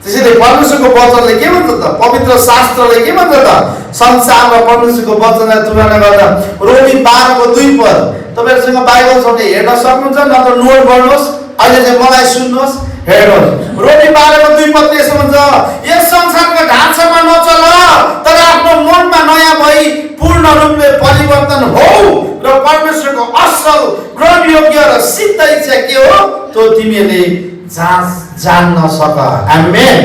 त्यसैले परमेश्वरको वचनले के भन्छ त? पवित्र शास्त्रले के भन्छ त? संसारमा परमेश्वरको वचनलाई तुलना गर्दा रोमी 12:2 पद तपाईहरुसँग बाइबल छ भने हेर्न सक्नुहुन्छ, नत्र नोट गर्नुहोस्। अहिले चाहिँ मलाई सुन्नुहोस्, हेर्नुहोस्। रोमी 12:2 पदले यसो भन्छ, यस संसारको ढाँचामा नचल तर आफ्नो मनमा नयाँ भई पूर्ण रूपले परिवर्तन हो र परमेश्वरको असल, ग्रहणयोग्य र सिद्ध इच्छा के हो त्यो तिमीले जान्न सक। आमेन।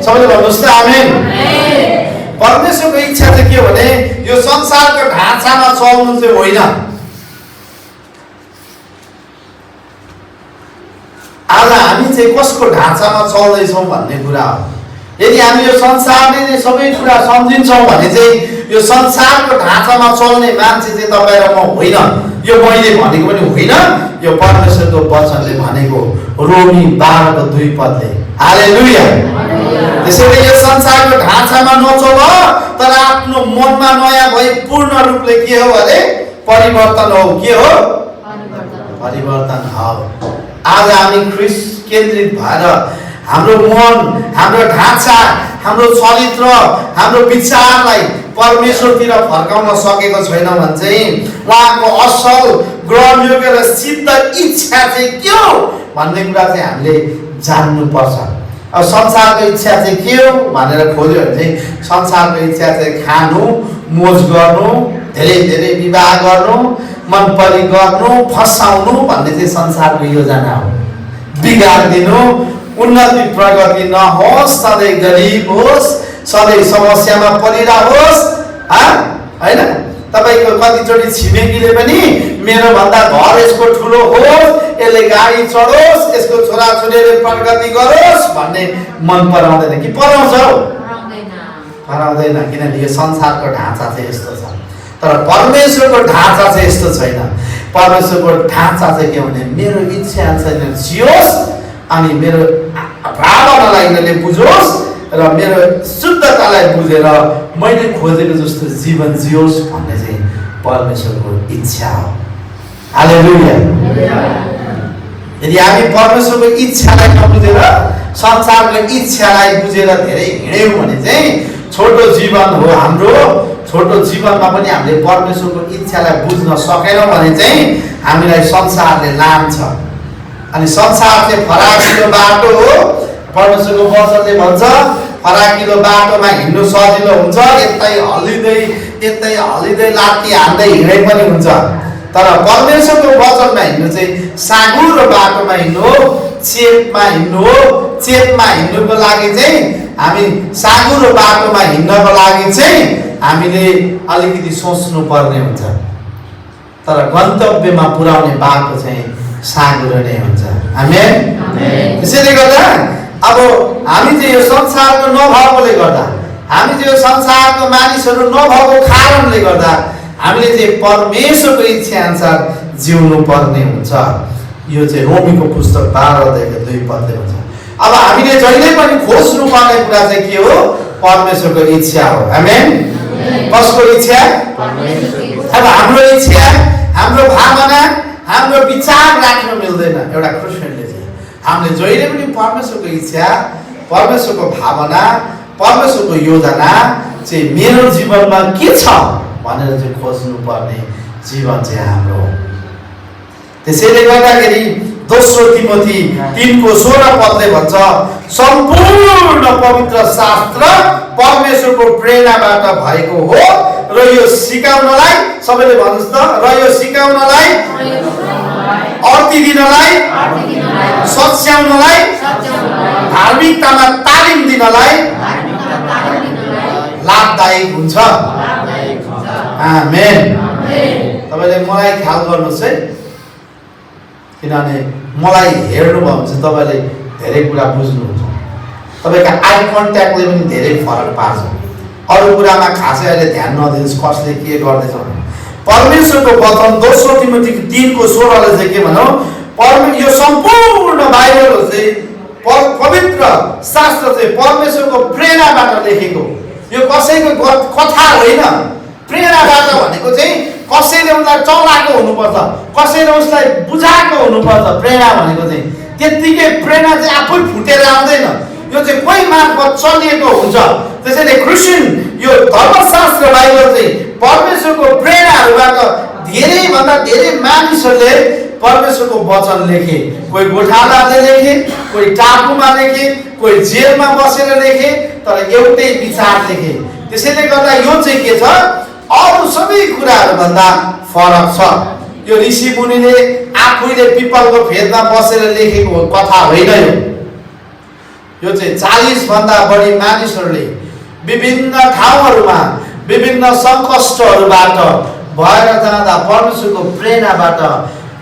सबैले भन्नुहोस् त आमेन। परमेश्वरको इच्छा चाहिँ के हो भने यो संसारको ढाँचामा चल्नु चाहिँ होइन। आज हामी चाहिँ कसको ढाँचामा चल्दैछौँ भन्ने कुरा हो। यदि हामी यो संसारले नै सबै कुरा सम्झिन्छौँ भने चाहिँ यो संसारको ढाँचामा चल्ने मान्छे चाहिँ तपाईँ र म होइन। यो मैले भनेको पनि होइन, यो परमेश्वरको वचनले भनेको रोमी 12:2 पदले। हालेलुया। त्यसैले यो संसारको ढाँचामा नचल तर आफ्नो मनमा नयाँ भई पूर्ण रूपले के हो अरे परिवर्तन हो। के हो? परिवर्तन हो। आज हामी ख्रिस्ट केन्द्रित भएर हाम्रो मन, हाम्रो ढाँचा, हाम्रो चरित्र, हाम्रो विचारलाई परमेश्वरतिर फर्काउन सकेको छैन भने चाहिँ उहाँको असल, ग्रहणयोग्य र सिद्ध इच्छा चाहिँ के हो भन्ने कुरा चाहिँ हामीले जान्नुपर्छ। अब संसारको इच्छा चाहिँ के हो भनेर खोज्यो भने चाहिँ संसारको इच्छा चाहिँ खानु, मोज गर्नु, धेरै धेरै विवाह गर्नु, मनपरी गर्नु, फसाउनु भन्ने चाहिँ संसारको योजना हो। बिगारिदिनु, उन्नति प्रगति नहोस्, सधैँ गरिब होस्, सधैँ समस्यामा परिरहोस्। होइन? तपाईँको कतिचोटि छिमेकीले पनि मेरो भन्दा घर यसको ठुलो होस्, यसले गाडी चढोस्, यसको छोराछोरीले प्रगति गरोस् भन्ने मन पराउँदैन कि पराउँछ? पराउँदैन। किनभने यो संसारको ढाँचा चाहिँ यस्तो छ। तर परमेश्वरको ढाँचा चाहिँ यस्तो छैन। परमेश्वरको ढाँचा चाहिँ के भने मेरो इच्छा छैन जियोस् अनि मेरो भावनालाई यिनीहरूले बुझोस् र मेरो शुद्धतालाई बुझेर मैले खोजेको जस्तो जीवन जियोस् भन्ने चाहिँ परमेश्वरको इच्छा हो। हालेलुया। यदि हामी परमेश्वरको इच्छालाई नबुझेर संसारको इच्छालाई बुझेर धेरै हिँड्यौँ भने चाहिँ छोटो जीवन हो हाम्रो। छोटो जीवनमा पनि हामीले परमेश्वरको इच्छालाई बुझ्न सकेनौँ भने चाहिँ हामीलाई संसारले लान्छ। अनि संसार चाहिँ फराकिलो बाटो हो। परमेश्वरको वचनले भन्छ फराकिलो बाटोमा हिँड्नु सजिलो हुन्छ, यतै हल्लिँदै लात्ती हान्दै हिँडे पनि हुन्छ। तर परमेश्वरको वचनमा हिँड्नु चाहिँ साँघुरो बाटोमा हिँड्नु हो, चेपमा हिँड्नु हो। चेपमा हिँड्नुको लागि चाहिँ हामी साँघुरो बाटोमा हिँड्नको लागि चाहिँ हामीले अलिकति सोच्नु पर्ने हुन्छ। तर गन्तव्यमा पुर्याउने बाटो चाहिँ साँघुरो नै हुन्छ। आमेन। त्यसैले गर्दा अब हामी चाहिँ यो संसारको नभएकोले गर्दा, हामी चाहिँ यो संसारको मानिसहरू नभएको कारणले गर्दा हामीले चाहिँ परमेश्वरको इच्छा अनुसार जिउनु पर्ने हुन्छ। यो चाहिँ रोमीको पुस्तक 12:2 पदले भन्छ। अब हामीले जहिले पनि खोज्नु पर्ने कुरा चाहिँ के हो? परमेश्वरको इच्छा हो। आमेन। कसको इच्छा? अब हाम्रो इच्छा, हाम्रो भावना, हाम्रो विचार राख्न मिल्दैन। एउटा क्रिस्चियनले चाहिँ हामीले जहिले पनि परमेश्वरको इच्छा, परमेश्वरको भावना, परमेश्वरको योजना चाहिँ मेरो जीवनमा के छ भनेर चाहिँ खोज्नु पर्ने जीवन चाहिँ हाम्रो हो। त्यसैले गर्दाखेरि दोस्रो तिमोथी 3:16 पदले भन्छ सम्पूर्ण पवित्र शास्त्र परमेश्वरको प्रेरणाबाट भएको हो र यो सिकाउनलाई, सबैले भन्नुहोस् त, र यो सिकाउनलाई, अर्थी दिनलाई, सच्याउनलाई, धार्मिकतामा तालिम दिनलाई लाभदायक हुन्छ। आमेन। तपाईँले मलाई ख्याल गर्नुहोस् है, किनभने मलाई हेर्नुभयो भने चाहिँ तपाईँले धेरै कुरा बुझ्नुहुन्छ। तपाईँको आई कन्ट्याक्टले पनि धेरै फरक पार्छ। अरू कुरामा खासै अहिले ध्यान नदिनुहोस् कसले के गर्दैछ भने। परमेश्वरको वचन दोस्रो तिमोथी 3:16 चाहिँ के भनौँ? यो सम्पूर्ण बाइबल चाहिँ पवित्र शास्त्र चाहिँ परमेश्वरको प्रेरणाबाट लेखेको। यो कसैको कथा होइन। प्रेरणाबाट भनेको चाहिँ कसैले उसलाई चलाएको हुनुपर्छ, कसैले उसलाई बुझाएको हुनुपर्छ। प्रेरणा भनेको चाहिँ त्यत्तिकै प्रेरणा चाहिँ आफै फुटेर आउँदैन। यो चाहिँ कोही मार्फत चलिएको हुन्छ। त्यसैले क्रिस्चियन यो धर्मशास्त्र बाइबल चाहिँ परमेश्वरको प्रेरणाहरूबाट धेरैभन्दा धेरै मानिसहरूले परमेश्वरको वचन लेखे। कोही गोठालाले लेखे, कोही टापुमा लेखे, कोही जेलमा बसेर लेखे, तर एउटै विचार लेखे। त्यसैले गर्दा यो चाहिँ के छ, अरू सबै कुराहरूभन्दा फरक छ। यो ऋषि मुनिले आफैले पिपलको फेदमा बसेर लेखेको कथा होइन। यो चाहिँ 40 भन्दा बढी मानिसहरूले विभिन्न ठाउँहरूमा विभिन्न सङ्कष्टहरूबाट भएर जाँदा परमेश्वरको प्रेरणाबाट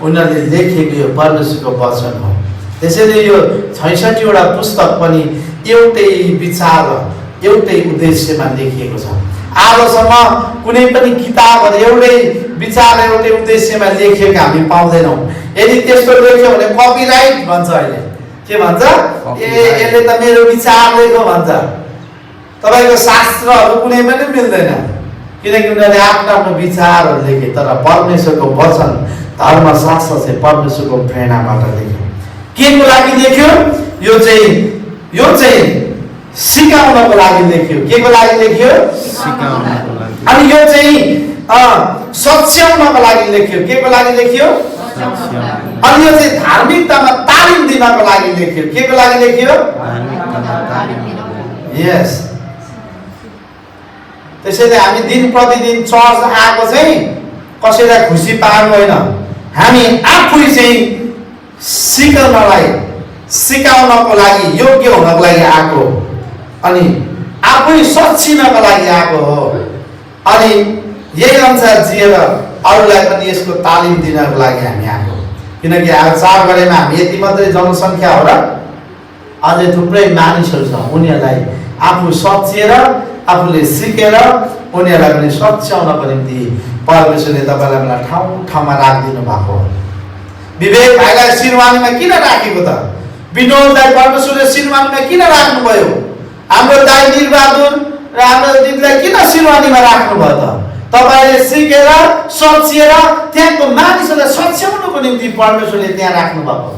उनीहरूले लेखेको यो परमेश्वरको वचन हो। त्यसैले यो 66 वटा पुस्तक पनि एउटै विचार एउटै उद्देश्यमा लेखिएको छ। आजसम्म कुनै पनि किताबहरू एउटै विचार एउटै उद्देश्यमा लेखेको हामी पाउँदैनौँ। यदि त्यस्तो लेख्यो भने कपिराइट भन्छ। अहिले के भन्छ, यसले त मेरो विचार लेख्यो भन्छ। तपाईँको शास्त्रहरू कुनै पनि मिल्दैन, किनकि उनीहरूले आफ्नो आफ्नो विचारहरू लेखे। तर परमेश्वरको वचन धर्मशास्त्र चाहिँ परमेश्वरको प्रेरणाबाट लेख्यो। के को लागि लेख्यो? यो चाहिँ सिकाउनको लागि लेख्यो। के को लागि लेख्यो? सिकाउनको लागि। अनि यो चाहिँ सच्याउनको लागि लेख्यो। के को लागि लेख्यो? अनि यो चाहिँ धार्मिकतामा तालिम दिनको लागि लेख्यो। के को लागि लेख्यो? यस। त्यसैले हामी दिन प्रतिदिन चर्च आएको चाहिँ कसैलाई खुसी पार्नु होइन, हामी आफै चाहिँ सिकाउनको लागि, योग्य हुनको लागि आएको, अनि आफै सच्चिनको लागि आएको हो। अनि यही अनुसार जिएर अरूलाई पनि यसको तालिम दिनको लागि हामी आएको। किनकि आज 4 गरेमा हामी यति मात्रै जनसङ्ख्या हो र अझै थुप्रै मानिसहरू छ। उनीहरूलाई आफू सच्चिएर आफूले सिकेर उनीहरूलाई पनि सच्याउनको निम्ति परमेश्वरले तपाईँलाई मलाई ठाउँ ठाउँमा राखिदिनु भएको हो। विवेक भाइलाई सिरवानीमा किन राखेको त? विनोदलाई परमेश्वरले सिरवानीमा किन राख्नुभयो? हाम्रो दाइ निरबहादुर र हाम्रो दिदीलाई किन सिरवानीमा राख्नुभयो त? तपाईँले सिकेर सच्याएर त्यहाँको मानिसहरूलाई सच्याउनको निम्ति परमेश्वरले त्यहाँ राख्नुभएको।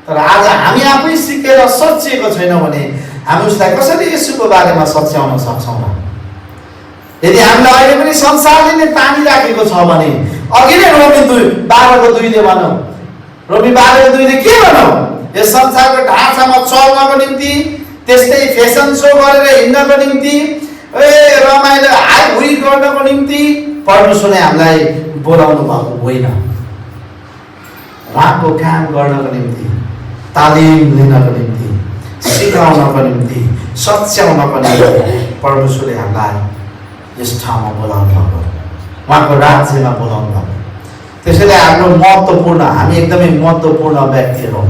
तर आज हामी आफै सिकेर सच्याएको छैनौँ भने हामी उसलाई कसरी येशूको बारेमा सच्याउन सक्छौँ र? यदि हामीलाई अहिले पनि संसारले नै तानिराखेको छ भने अघि नै रोमी 12:2ले भनौँ, रोमी 12:2ले के भनौँ? यस संसारको ढाँचामा चल्नको निम्ति, त्यस्तै फेसन सो गरेर हिँड्नको निम्ति, रमाइलो हाइहुई गर्नको निम्ति परमेश्वरले हामीलाई बोलाउनु भएको होइन। राम्रो काम गर्नको निम्ति, तालिम लिनको निम्ति, सिकाउनको निम्ति, सच्याउनको निम्ति परमेश्वरले हामीलाई यस ठाउँमा बोलाउनु भएको, उहाँको राज्यमा बोलाउनु भएको। त्यसैले हाम्रो महत्त्वपूर्ण, हामी एकदमै महत्त्वपूर्ण व्यक्तिहरू हौँ।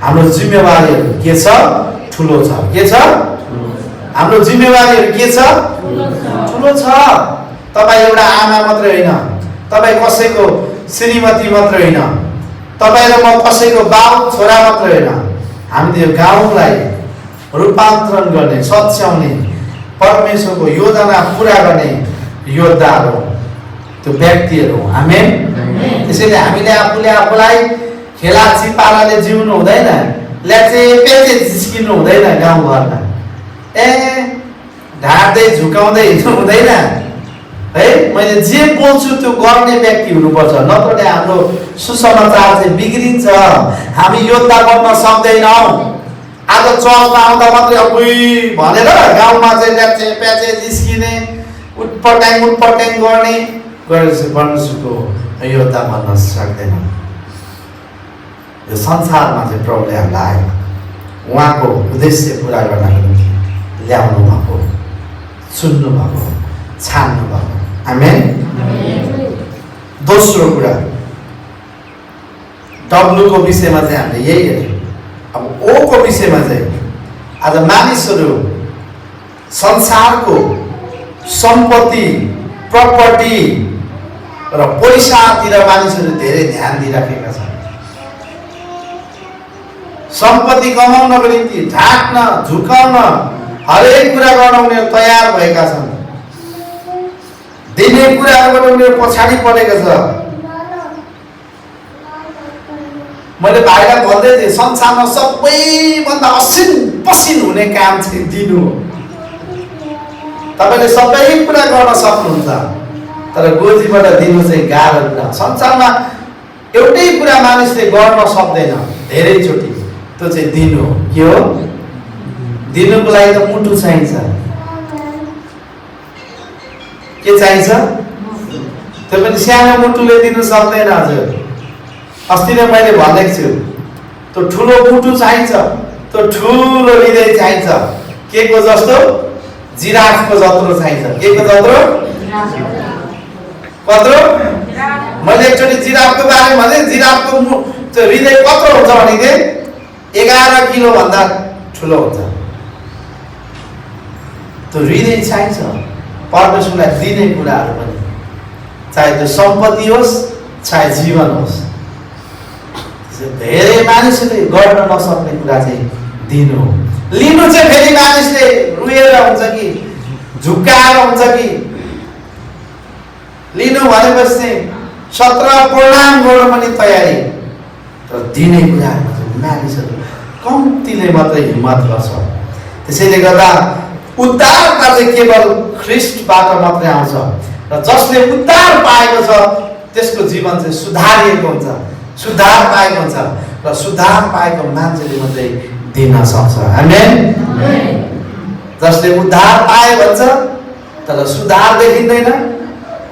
हाम्रो जिम्मेवारीहरू के छ? ठुलो छ। के छ? हाम्रो जिम्मेवारीहरू के छ? ठुलो छ। तपाईँ एउटा आमा मात्रै होइन, तपाईँ कसैको श्रीमती मात्रै होइन, तपाईँ र म कसैको बाउ छोरा मात्रै होइन। हामीले यो गाउँलाई रूपान्तरण गर्ने, सच्याउने, परमेश्वरको योजना पुरा गर्ने योद्धाहरू, त्यो व्यक्तिहरू। आमेन। त्यसैले हामीले आफूलाई खेलाची पाराले जिउनु हुँदैन, ल्याचे पेचे झिस्किनु हुँदैन। गाउँघरमा ढाड्दै झुकाउँदै हिँड्नु हुँदैन है। मैले जे बोल्छु त्यो गर्ने व्यक्ति हुनुपर्छ, नत्र हाम्रो सुसमाचार चाहिँ बिग्रिन्छ। हामी योद्धा बन्न सक्दैनौँ। आज चर्चमा आउँदा मात्रै अबुई भनेर गाउँमा चाहिँ ल्याचे प्याचे जिस्किने, उटपटाङ गर्ने गरेर चाहिँ परमेश्वरको योद्धा बन्न सक्दैनौँ। यो संसारमा चाहिँ प्रभुले हामीलाई उहाँको उद्देश्य पुरा गर्नको निम्ति ल्याउनु भएको, चुन्नु भएको, छान्नु भएको। आमेन। दोस्रो कुरा, डब्लुको विषयमा चाहिँ हामीले यही हेऱ्यौँ। अब ओको विषयमा चाहिँ आज मानिसहरू संसारको सम्पत्ति, प्रपर्टी र पैसातिर मानिसहरू धेरै ध्यान दिइराखेका छन्। सम्पत्ति कमाउनको निम्ति ढाक्न, झुकाउन, हरेक कुरा गर्न उनीहरू तयार भएका छन्। दिने कुराहरूबाट उनीहरू पछाडि परेको छ। मैले भाइलाई भन्दै थिएँ संसारमा सबैभन्दा असिन पसिन हुने काम चाहिँ दिनु हो। तपाईँले सबै कुरा गर्न सक्नुहुन्छ तर गोजीबाट दिनु चाहिँ गाह्रो कुरा। संसारमा एउटै कुरा मानिसले गर्न सक्दैन धेरैचोटि, त्यो चाहिँ दिनु हो। के हो? दिनुको लागि त मुटु चाहिन्छ। के चाहिन्छ? त्यो पनि सानो मुटुले दिनु सक्दैन हजुर। अस्ति नै मैले भनेको छु त्यो ठुलो मुटु चाहिन्छ, त्यो ठुलो हृदय चाहिन्छ। के को जस्तो? जिराफको जत्रो चाहिन्छ। के को जत्रो? कत्रो? मैले एकचोटि जिराफको बारेमा भने जिराफको त्यो हृदय कत्रो हुन्छ भने 11 किलो भन्दा ठुलो हुन्छ। त्यो हृदय चाहिन्छ परमेश्वरलाई दिने कुराहरू पनि, चाहे त्यो सम्पत्ति होस् चाहे जीवन होस्। धेरै मानिसले गर्न नसक्ने कुरा चाहिँ दिनु हो। लिनु चाहिँ फेरि मानिसले रुएर हुन्छ कि झुक्काएर हुन्छ कि, लिनु भनेपछि चाहिँ 17 प्रणाम गर्न पनि तयारी, तर दिने कुराहरूमा चाहिँ मानिसहरू कम्तीले मात्रै हिम्मत गर्छ। त्यसैले गर्दा उद्धारता चाहिँ केवल ख्रिस्टबाट मात्रै आउँछ र जसले उद्धार पाएको छ त्यसको जीवन चाहिँ सुधारिएको हुन्छ, सुधार पाएको हुन्छ र सुधार पाएको मान्छेले मात्रै दिन सक्छ। आमेन। जसले उद्धार पाए भन्छ तर सुधार देखिँदैन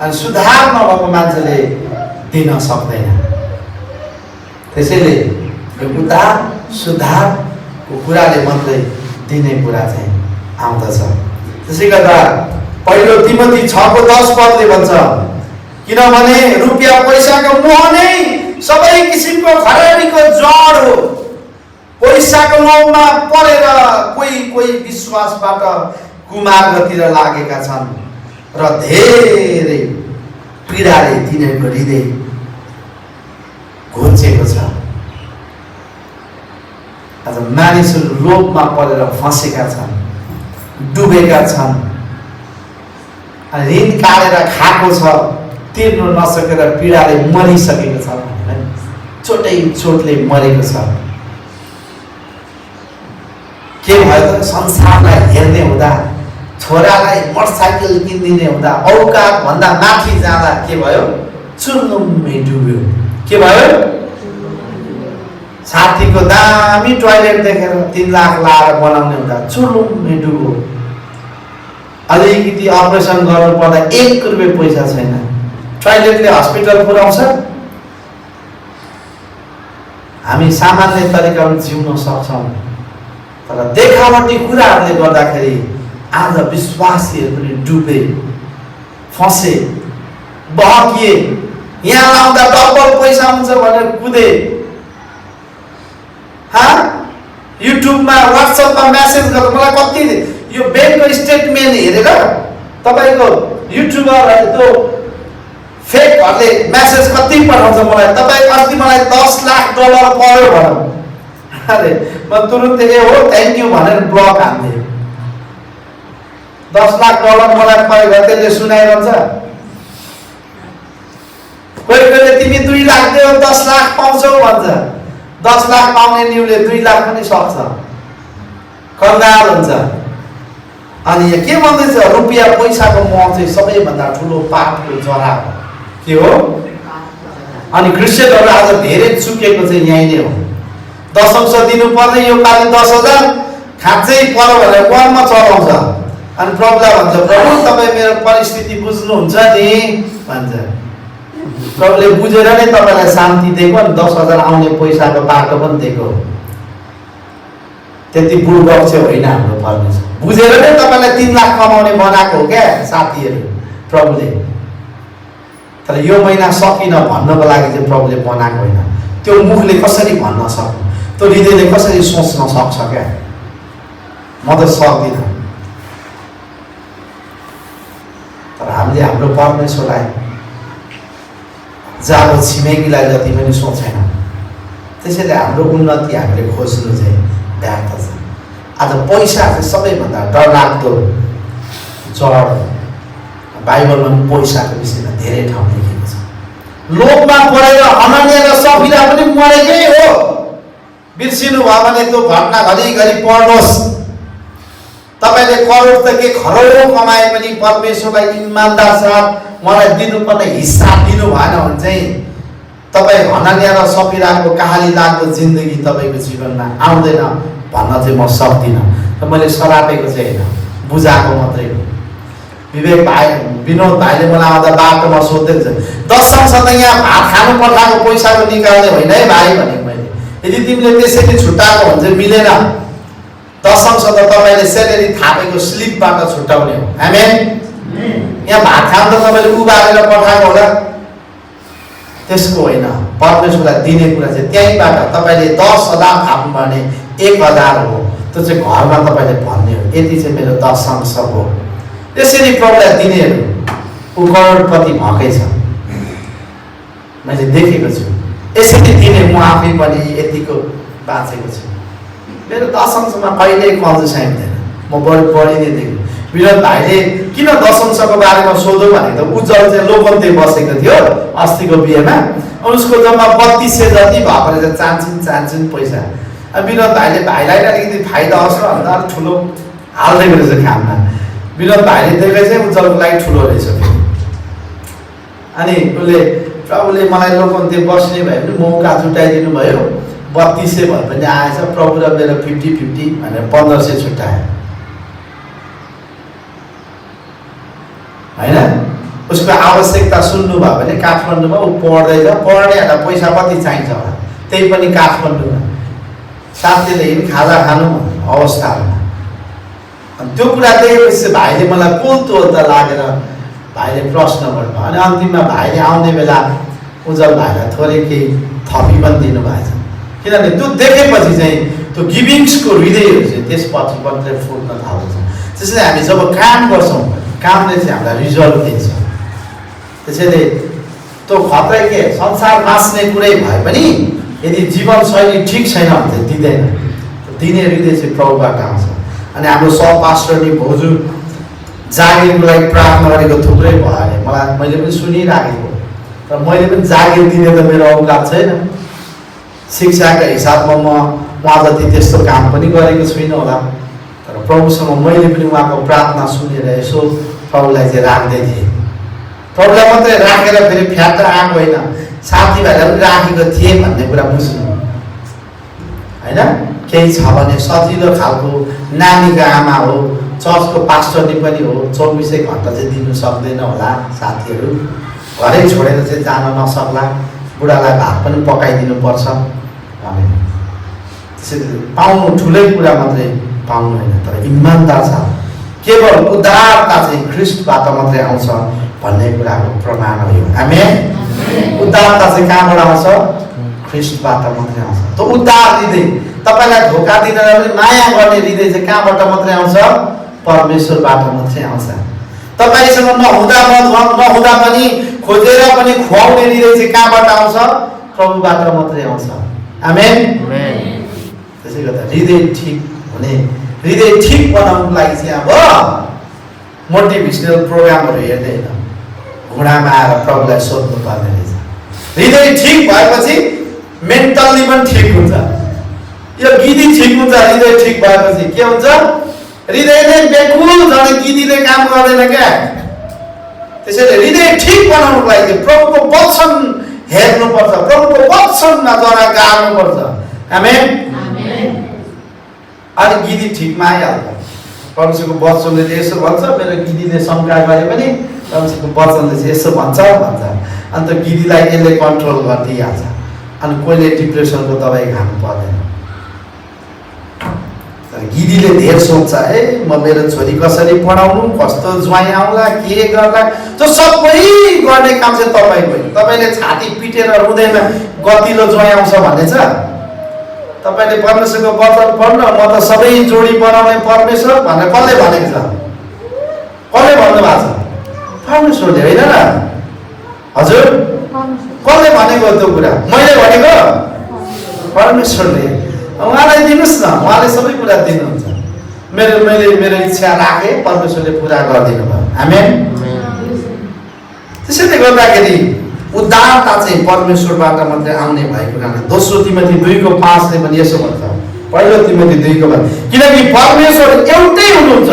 अनि सुधार नभएको मान्छेले दिन सक्दैन। त्यसैले उद्धार सुधारको कुराले मात्रै दिने कुरा चाहिँ आउँदछ। त्यसै गर्दा पहिलो तिमोथी 6:10 भन्छ, किनभने रुपियाँ पैसाको मोह नै सबै किसिमको खराबीको जड हो। पैसाको लोभमा परेर कोही विश्वासबाट कुमार्गतिर लागेका छन् र धेरै पीडाले तिनीहरूको हृदय घोचेको छ। आज मानिसहरू लोभमा परेर फँसेका छन्, डुबेका छन्, ऋण काटेर खाएको छ, तिर्नु नसकेर पीडाले मरिसकेको छ, चोटले मरेको छ। के भयो त? संसारलाई हेर्ने हुँदा, छोरालाई मोटरसाइकल किनिदिने हुँदा, औकात भन्दा माथि जाँदा के भयो? चुर्लुम्मै डुब्यो। के भयो? साथीको दामी टोयलेट देखेर 3 लाख लाएर बनाउने हुँदा चुर्लुम्मै डुब्यो। अलिकति अपरेसन गर्नु पर्दा 1 रुपियाँ पैसा छैन, टोयलेटले हस्पिटल पुर्याउँछ। हामी सामान्य तरिकामा जिउन सक्छौँ तर देखावटी कुराहरूले गर्दाखेरि आज विश्वासीहरू पनि डुबे, फसे, बहकिए। यहाँ लाउँदा डबल पैसा हुन्छ भनेर कुदे। युट्युबमा व्हाट्सएपमा मेसेज गर्दा मलाई कति यो ब्याङ्कको स्टेटमेन्ट हेरेर तपाईँको युट्युबरहरूले त्यो फेकहरूले मेसेज कति पठाउँछ मलाई, तपाईँ अस्ति मलाई $10 लाख पर्यो भनौँ। अरे म तुरुन्तै हो थ्याङ्क यू भनेर ब्लक हान्थेँ। $10 लाख मलाई परेको त्यसले सुनाइरहन्छ। कोही तिमी 2 लाख दियो 10 लाख पाउँछौ भन्छ। 10 लाख पाउने न्युले 2 लाख पनि सक्छ, कङ्गाल हुन्छ। अनि यहाँ के भन्दैछ? रुपियाँ पैसाको मोह चाहिँ सबैभन्दा ठुलो पापको जरा हो। के हो? अनि क्रिस्चियनहरू आज धेरै चुकेको चाहिँ यही नै हो। दशंश दिनुपर्ने यो पालि 10,000 खाँचै पर्यो भनेर वनमा चलाउँछ। अनि प्रभुलाई भन्छ, प्रभु तपाईँ मेरो परिस्थिति बुझ्नुहुन्छ नि भन्छ। प्रभुले बुझेर नै तपाईँलाई शान्ति दिएको अनि 10,000 आउने पैसाको बाटो पनि दिएको। त्यति बुढबक चाहिँ होइन हाम्रो परमेश्वर। बुझेर नै तपाईँलाई 3 लाख कमाउने बनाएको हो क्या साथीहरू प्रभुले। तर यो महिना सकिन भन्नको लागि चाहिँ प्रभुले बनाएको होइन। त्यो मुखले कसरी भन्न सक्छ, त्यो हृदयले कसरी सोच्न सक्छ क्या? म त सक्दिनँ। तर हामीले हाम्रो परमेश्वरलाई जब छिमेकीलाई जति पनि सोचेन, त्यसैले हाम्रो उन्नति हामीले खोज्नु चाहिँ व्यर्थ छ। आज पैसा चाहिँ सबैभन्दा डरलाग्दो जड। बाइबलमा पनि पैसाको विषयमा धेरै ठाउँ लेखेको छ। लोभमा परेर हननिया र सफिरा पनि मरेकै हो। बिर्सिनु भयो भने त्यो घटना घरिघरि पढ्नुहोस्। तपाईँले करोड त के खरौँ कमाए पनि परमेश्वरलाई इमान्दार साथ उहाँलाई दिनुपर्ने हिस्सा दिनु भएन भने चाहिँ तपाईँ हननिया र सफिराको कहाली लाग्दो जिन्दगी तपाईँको जीवनमा आउँदैन भन्न चाहिँ म सक्दिनँ। र मैले सरापेको चाहिँ होइन, बुझाएको मात्रै हो। विवेक भाइ विनोद भाइले मलाई आउँदा बाटोमा सोध्दै छ, 10 अंश त यहाँ भात खानु पठाएको पैसाको निकाल्ने होइन है भाइ भने मैले। यदि तिमीले त्यसरी छुट्याएको हुन्छ मिलेन, 10 अंश त तपाईँले सेलेरी थापेको स्लिपबाट छुट्याउने हो। आमेन। यहाँ भात खानु त तपाईँले उबालेर पठाएको होला, त्यसको होइन। परमेश्वरलाई दिने कुरा चाहिँ त्यहीँबाट तपाईँले 10,000 थाप्नु भने 1,000 हो, त्यो चाहिँ घरमा तपाईँले भन्ने हो, यति चाहिँ मेरो 10 अंश हो। त्यसरी प्रभुलाई दिनेहरू ऊ करोडपति भएकै छ, मैले देखेको छु। यसरी दिने म आफै पनि यतिको बाँचेको छु। मेरो 10 अंशमा कहिल्यै कन्जुसाइ हुँदैन, म बढी नै देखेँ। विनोद भाइले किन 10 अंशको बारेमा सोध्यो भने त उज्जवल चाहिँ लोकन्ते बसेको थियो अस्तिको बिहेमा, उसको जम्मा 3200 जति भएको रहेछ चान्चुन पैसा। अब विनोद भाइले भाइलाई अलिकति फाइदा होस् न भन्दा अलिक ठुलो हालिदिएको रहेछ खाममा। विनोद भाइले देखेर चाहिँ उज्जवलको लागि ठुलो रहेछ। अनि प्रभुले मलाई लोकन्ते बस्ने भयो भने मौका जुटाइदिनु भयो, 3200 भए पनि आएछ। प्रभु र मेरो 50-50 भनेर 1500 छुट्यायो होइन। उसको आवश्यकता सुन्नु भयो भने काठमाडौँमा ऊ पढ्दैछ, पढ्नेहरूलाई पैसा कति चाहिन्छ होला, त्यही पनि काठमाडौँमा साथीले हिँड खाजा खानु अवस्थामा। अनि त्यो कुरा देखेपछि भाइले मलाई पोल्तोल्दा लागेर भाइले प्रश्न गर्नु। अनि अन्तिममा भाइले आउने बेला उज्जवल भाइलाई थोरै केही थपी पनि दिनुभएछ, किनभने त्यो देखेपछि चाहिँ त्यो गिभिङ्सको हृदयहरू चाहिँ त्यसपछि मात्रै फुट्न थाल्छ। त्यसैले हामी जब काम गर्छौँ, कामले चाहिँ हामीलाई रिजल्ट दिन्छ। त्यसैले त्यो खतरै के संसार बाँच्ने कुरै भए पनि यदि जीवनशैली ठिक छैन भने चाहिँ दिँदैन। दिने हृदय चाहिँ प्रभुबाट आउँछ। अनि हाम्रो सहपास्टरले भाउजू जागिरको लागि प्रार्थना गरेको थुप्रै भयो अरे, मैले पनि सुनिराखेको, र मैले पनि जागिर दिने त मेरो औकात छैन। शिक्षाका हिसाबमा म उहाँ जति त्यस्तो काम पनि गरेको छुइनँ होला, तर प्रभुसँग मैले पनि उहाँको प्रार्थना सुनेर यसो प्रभुलाई चाहिँ राख्दै थिएँ। प्रभुलाई मात्रै राखेर फेरि फ्याट आएको होइन, साथीभाइलाई पनि राखेको थिएँ भन्ने कुरा बुझ्नु होइन। केही छ भने सजिलो खालको नानीको आमा हो, चर्चको पास्टरनी पनि हो, 24 घन्टा चाहिँ दिनु सक्दैन होला साथीहरू, घरै छोडेर चाहिँ जान नसक्ला, बुढालाई भात पनि पकाइदिनु पर्छ भने। त्यसैले पाउनु ठुलै कुरा मात्रै पाउनु होइन, तर इमान्दार छ। केवल उद्धारता चाहिँ ख्रिस्टबाट मात्रै आउँछ भन्ने कुराको प्रमाण हो यो। आमेन। उद्धारता चाहिँ कहाँबाट आउँछ? ख्रिस्टबाट मात्रै आउँछ। त्यो उद्धार हृदय, तपाईँलाई धोका दिँदैन पनि माया गर्ने हृदय चाहिँ कहाँबाट मात्रै आउँछ? परमेश्वरबाट मात्रै आउँछ। तपाईँसँग नहुँदा पनि खोजेर पनि खुवाउने हृदय चाहिँ कहाँबाट आउँछ? प्रभुबाट मात्रै आउँछ। आमेन। त्यसै गर्दा हृदय ठिक हुने, हृदय ठिक बनाउनुको लागि चाहिँ अब मोटिभेसनल प्रोग्रामहरू हेर्दैन, घुँडामा आएर प्रभुलाई सोध्नु पर्ने रहेछ। हृदय ठिक भएपछि मेन्टल्ली पनि ठिक हुन्छ। यो गिदी ठिक हुन्छ, हृदय ठिक भएपछि के हुन्छ? हृदय नै बेकुल झन् गिदीले काम गर्दैन क्या। त्यसैले हृदय ठिक बनाउनुको लागि प्रभुको वचन हेर्नुपर्छ, प्रभुको वचनमा जरा गाड्नुपर्छ। आमेन। अनि गिदी ठिकमा आइहाल्छ। परमेश्वरको वचनले यसो भन्छ, मेरो गिदीले शङ्का गरे पनि परमेश्वरको वचनले चाहिँ यसो भन्छ। अन्त गिदीलाई यसले कन्ट्रोल गरिदिइहाल्छ। अनि कोहीले डिप्रेसनको दबाई खानु पर्दैन। तर गिदीले धेर सोच्छ, म मेरो छोरी कसरी पढाउनु, कस्तो ज्वाइँ आउला, के गर्ला, त्यो सबै गर्ने काम चाहिँ तपाईँको। तपाईँले छाती पिटेर रुँदैन गतिलो ज्वाइँ आउँछ भन्ने छ? तपाईँले परमेश्वरको वचन पढ्न, म त सबै जोडी बनाउने परमेश्वर भनेर कसले भनेको छ? कसले भन्नुभएको छ? परमेश्वरले होइन र? हजुर, कसले भनेको त्यो कुरा? मैले भनेको? परमेश्वरले। उहाँलाई दिनुहोस् न, उहाँले सबै कुरा दिनुहुन्छ। मेरो इच्छा राखेँ, परमेश्वरले पुरा गरिदिनु भयो। आमेन। त्यसैले गर्दाखेरि उद्धारता चाहिँ परमेश्वरबाट मात्रै आउने भएको कारणले 2 तिमोथी 2:5 पनि यसो भन्छ। पहिलो तिमोथी 2:5 किनकि परमेश्वर एउटै हुनुहुन्छ,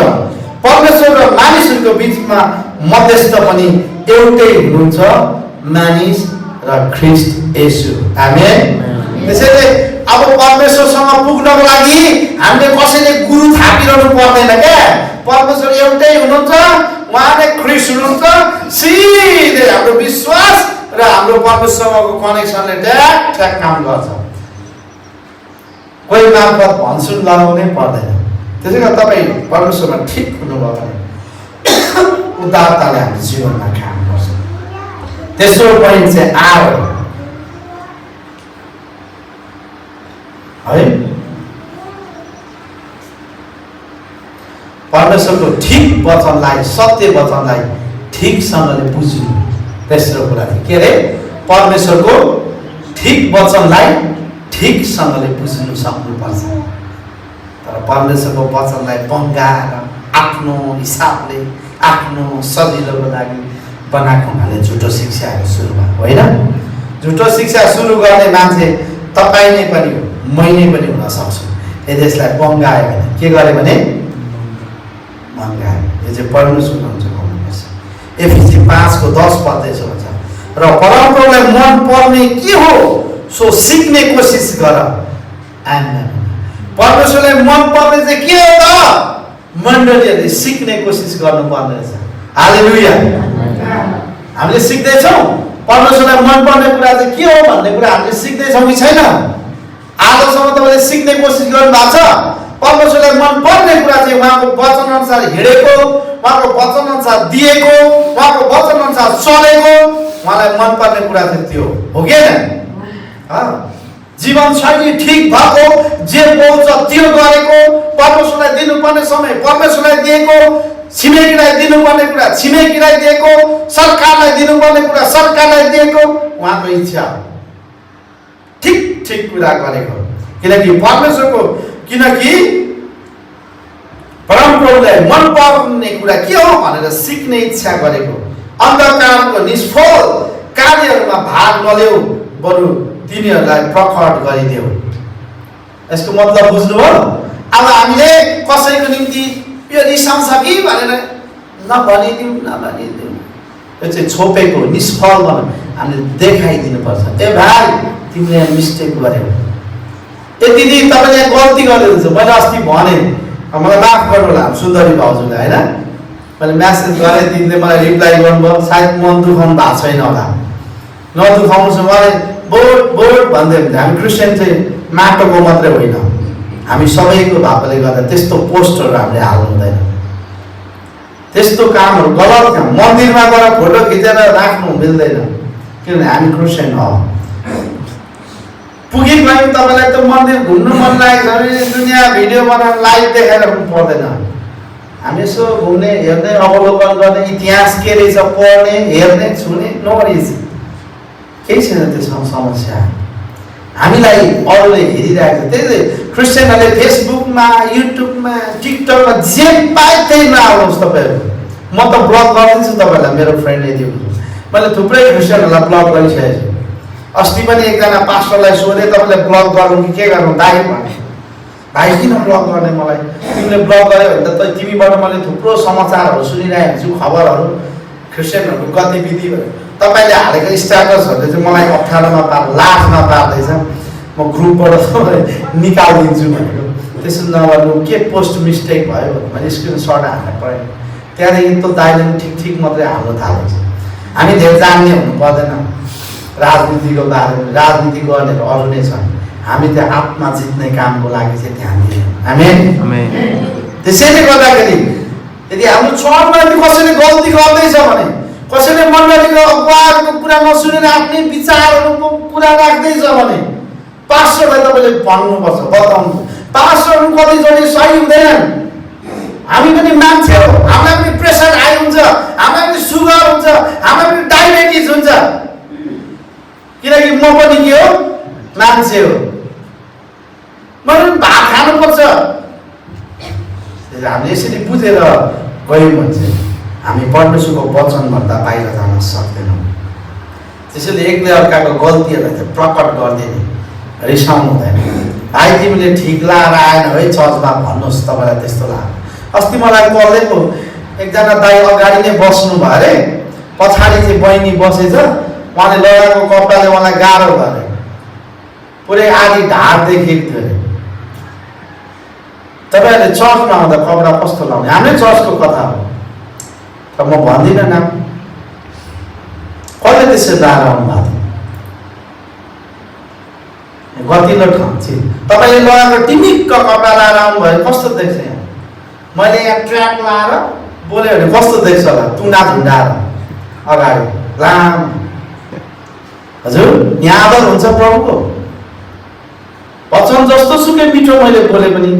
परमेश्वर र मानिसहरूको बिचमा मध्यस्थ पनि एउटै हुनुहुन्छ, मानिस र ख्रीष्ट येशू। आमेन। त्यसैले अब परमेश्वरसँग पुग्नको लागि हामीले कसैले गुरु थापिरहनु पर्दैन क्या। परमेश्वर एउटै हुनुहुन्छ, उहाँले ख्रीष्ट हुनुहुन्छ। सिधै हाम्रो विश्वास र हाम्रो परमेश्वरसँगको कनेक्सनले ठ्याक ठ्याक काम गर्छ। कोही मार्फत भन्छुन लगाउनै पर्दैन। त्यसै कारण तपाईँ परमेश्वरमा ठिक हुनुभयो भने उदारताले हाम्रो जीवनमा काम गर्छ। तेस्रो पोइन्ट चाहिँ आयो है, परमेश्वरको ठिक वचनलाई, सत्य वचनलाई ठिकसँगले बुझ्नु। तेस्रो कुरा के अरे, परमेश्वरको ठिक वचनलाई ठिकसँगले बुझ्नु सक्नुपर्छ। तर परमेश्वरको वचनलाई बङ्गाएर आफ्नो हिसाबले आफ्नो सजिलोको लागि बनाएको हुनाले झुटो शिक्षाहरू सुरु भएको होइन। झुटो शिक्षा सुरु गर्ने मान्छे तपाईँ नै पनि हो, मै नै पनि हुन सक्छु यदि यसलाई बङ्गायो भने। के गरे भने बङ्गायो। यो चाहिँ पढ्नु सुन्नुहुन्छ भन्नुपर्छ। एफिसी 5:10 यसो भन्छ, र परमप्रभुलाई मन पर्ने के हो सो सिक्ने कोसिस गर। आमेन। परमेश्वरलाई मन पर्ने चाहिँ के हो त? मण्डलीहरूले सिक्ने कोसिस गर्नुपर्ने रहेछ। हालेलुया। हामीले सिक्दैछौँ परमेश्वरलाई मन पर्ने कुरा चाहिँ के हो भन्ने कुरा हामीले सिक्दैछौँ कि छैन? आजसम्म तपाईँले सिक्ने कोसिस गर्नुभएको छ? परमेश्वरलाई मन पर्ने कुरा चाहिँ उहाँको वचन अनुसार हिँडेको, उहाँको वचन अनुसार दिएको, उहाँको वचन अनुसार चलेको, उहाँलाई मन पर्ने कुरा चाहिँ त्यो हो कि होइन? जीवनशैली ठिक भएको, जे बोल्छ त्यो गरेको, परमेश्वरलाई दिनुपर्ने समय परमेश्वरलाई दिएको, छिमेकीलाई दिनुपर्ने कुरा छिमेकीलाई दिएको, सरकारलाई दिनुपर्ने कुरा सरकारलाई दिएको, उहाँको इच्छा ठिक ठिक कुरा गरेको। किनकि परमप्रभुलाई मन पर्ने कुरा के हो भनेर सिक्ने इच्छा गरेको। अन्धकारको निष्फल कार्यहरूमा भाग नलिऊ, बरु तिनीहरूलाई प्रकट गरिदेऊ। यसको मतलब बुझ्नुभयो? अब हामीले कसैको निम्ति यो रिसाउँछ कि भनेर नभनिदिउँ। यो चाहिँ छोपेको निष्फल भनौँ, हामीले देखाइदिनुपर्छ। ए भाइ तिमीले मिस्टेक गर्यौ, ए दिदी तपाईँले गल्ती गर्नुहुन्छ। मैले अस्ति भने मलाई माफ गर्नु होला सुन्दरी भाउजूलाई होइन, मैले म्यासेज गरेँ, तिमीले मलाई रिप्लाई गर्नुभयो। सायद मन दुखाउनु भएको छैन होला, नदुखाउनुहोस्। मलाई बोट भन्दै हुन्छ। हामी क्रिस्चियन चाहिँ माटोको मात्रै होइन, हामी सबैको भएकोले गर्दा त्यस्तो पोस्टहरू हामीले हाल्नु हुँदैन। त्यस्तो कामहरू गलत काम। मन्दिरमा गएर फोटो खिचेर राख्नु मिल्दैन, किनभने हामी क्रिस्चियन हो। पुगेको भए तपाईँलाई त मन्दिर घुम्नु मन लागेको छ भने दुनियाँ भिडियो बनाएर लाइभ देखाएर पनि पर्दैन। हामी यसो घुम्ने, हेर्ने, अवलोकन गर्ने, इतिहास के रहेछ पढ्ने, हेर्ने, छुने, नोरिज केही छैन त्यसमा समस्या। हामीलाई अरूले हेरिरहेको छ। त्यही क्रिस्चियनहरूले फेसबुकमा, युट्युबमा, टिकटकमा जे पाए त्यही नआउनुहोस् तपाईँहरू। म त ब्लग गरिदिन्छु तपाईँहरूलाई, मेरो फ्रेन्डले दिएको। मैले थुप्रै क्रिस्चियनहरूलाई ब्लग गरिसकेको छु। अस्ति पनि एकजना पास्टरलाई सोधेँ, तपाईँले ब्लग गर्नु कि के गर्नु? दाइ भने, भाइ किन ब्लग गर्ने? मलाई तिमीले ब्लग गर्यो भने त तिमीबाट मैले थुप्रो समाचारहरू सुनिरहेको छु, खबरहरू, क्रिस्चियनहरूको गतिविधि। तपाईँले हालेको स्ट्याटसहरूले चाहिँ मलाई अप्ठ्यारोमा लाजमा पार्दैछ। म ग्रुपबाट निकालिदिन्छु भनेको। त्यसो नगर्नु, के पोस्ट मिस्टेक भयो भने स्क्रिनसट हाल्नु पऱ्यो। त्यहाँदेखि त दाइले पनि ठिक मात्रै हाल्नु थालेको छ। हामी धेरै जान्ने हुनु पर्दैन राजनीतिको बारेमा। राजनीति गर्नेहरू अरू नै छन्, हामी त्यो आत्मा जित्ने कामको लागि चाहिँ ध्यान दियौँ। आमेन। त्यसैले गर्दाखेरि यदि हाम्रो चर्चमा कसैले गल्ती गर्दैछ भने, कसैले मण्डलीको अगुवाको कुरा नसुनेर आफ्नै विचारहरूको कुरा राख्दैछ भने पास्टरलाई तपाईँले भन्नुपर्छ, बताउनु। पास्टरहरू कतिचोटि सही हुँदैनन्। हामी पनि मान्छे हो, हामीलाई पनि प्रेसर हाई हुन्छ, हामीलाई पनि सुगर हुन्छ, हामीलाई पनि डायबिटिज हुन्छ। किनकि म पनि के हो? मान्छे हो। मैले पनि भात खानुपर्छ। हामीले यसरी बुझेर गयौँ भने चाहिँ हामी परमेश्वरको वचनभन्दा बाहिर जान सक्दैनौँ। त्यसैले एकले अर्काको गल्तीहरूलाई चाहिँ प्रकट गरिदिने, रिसाउनु हुँदैन। भाइ तिमीले ठिक लाएर आएन है चर्चमा भन्नुहोस्, तपाईँलाई त्यस्तो लाग्यो। अस्ति मलाई कलले पो एकजना दाइ अगाडि नै बस्नु भयो अरे, पछाडि चाहिँ बहिनी बसेछ, उहाँले लगाएको कपडाले उहाँलाई गाह्रो गरे, पुरै आधी ढाड देखेको थियो अरे। तपाईँहरूले चर्चमा आउँदा कपडा कस्तो लाउने? हाम्रै चर्चको कथा हो, तर म भन्दिनँ नाम। कसले त्यसरी लाएर आउनु भएको थियो? गतिलो ठाउँ चाहिँ तपाईँले लगाएको टिमिक्क कपडा लाएर आउनुभयो, कस्तो देख्छ यहाँ? मैले यहाँ ट्र्याक लाएर बोल्यो भने कस्तो देख्छ होला? टुङ्गा झुन्डाएर अगाडि लाम। हजुर, यहाँ आदर हुन्छ प्रभुको। वचन जस्तो सुकै मिठो मैले बोले पनि